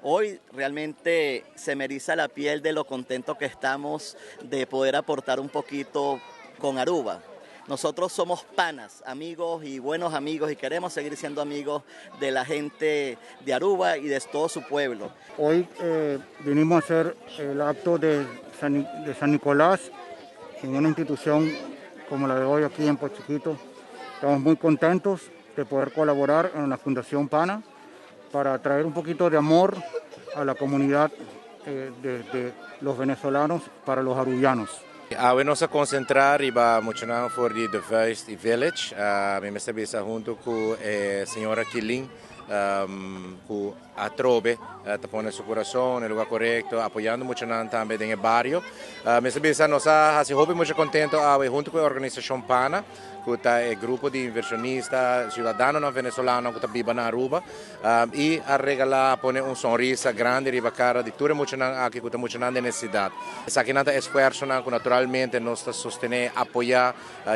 Hoy realmente se me eriza la piel de lo contento que estamos de poder aportar un poquito con Aruba. Nosotros somos panas, amigos y buenos amigos y queremos seguir siendo amigos de la gente de Aruba y de todo su pueblo. Hoy vinimos a hacer el acto de San Nicolás en una institución como la de hoy aquí en Pos Chiquito. Estamos muy contentos de poder colaborar en la Fundación Pana para traer un poquito de amor a la comunidad de los venezolanos para los arubianos. Awe nos a concentra riba muchanan for di The Vuyst Village. Mi mester bisa hunto cu señora Kilin, cu atrobe ta pone su curason na lugar corecto, apoyando muchanan tambe den bario. Mester bisa nos a hasi hopi mucho contento awe hunto cu e organisacion PANA, cu ta e grupo di inversionista, ciudadano venezolano cu ta biba na Aruba, y a regala, pone un sonrisa grandi riba cara di tur muchanan aki cu ta muchanan den necesidad. Esaki ta esfuerso cu naturalmente nos ta sostene, apoya,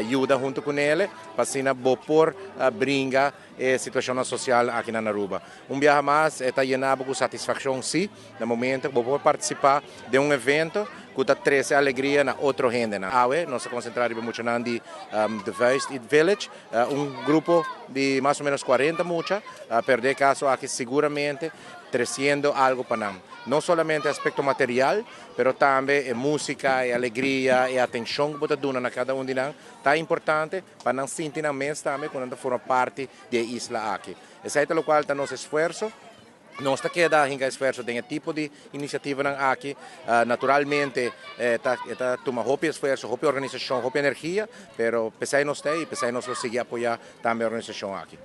yuda hunto cu ne, pa asina bo por bringa e situacion social aki na Aruba. Un biaha mas, ta yena cu satisfaccion, si, na momento cu bo participa den un evento cu ta trece alegria na otro hende. Awe, nos a concentra mucho di The Vuyst Village, un grupo di mas o menos 40 mucha, pero den caso aki siguramente treciendo algo pa nan. No solamente aspecto material, pero tambe e musica, e alegria, e atencion cu bo ta duna na cada un di nan, ta importante pa nan sinti nan mes tambe cu nan forma parti di e isla aki. Esey ta locual ta nos esfuerso. Nos ta keda hinca esfuerso den tipo di iniciativa aki. Naturalmente, ta tuma hopi esfuerso, hopi organisacion, hopi energia, pero p'esey nos t'ey y p'esey nos lo sigui apoya tambe e organisacion aki.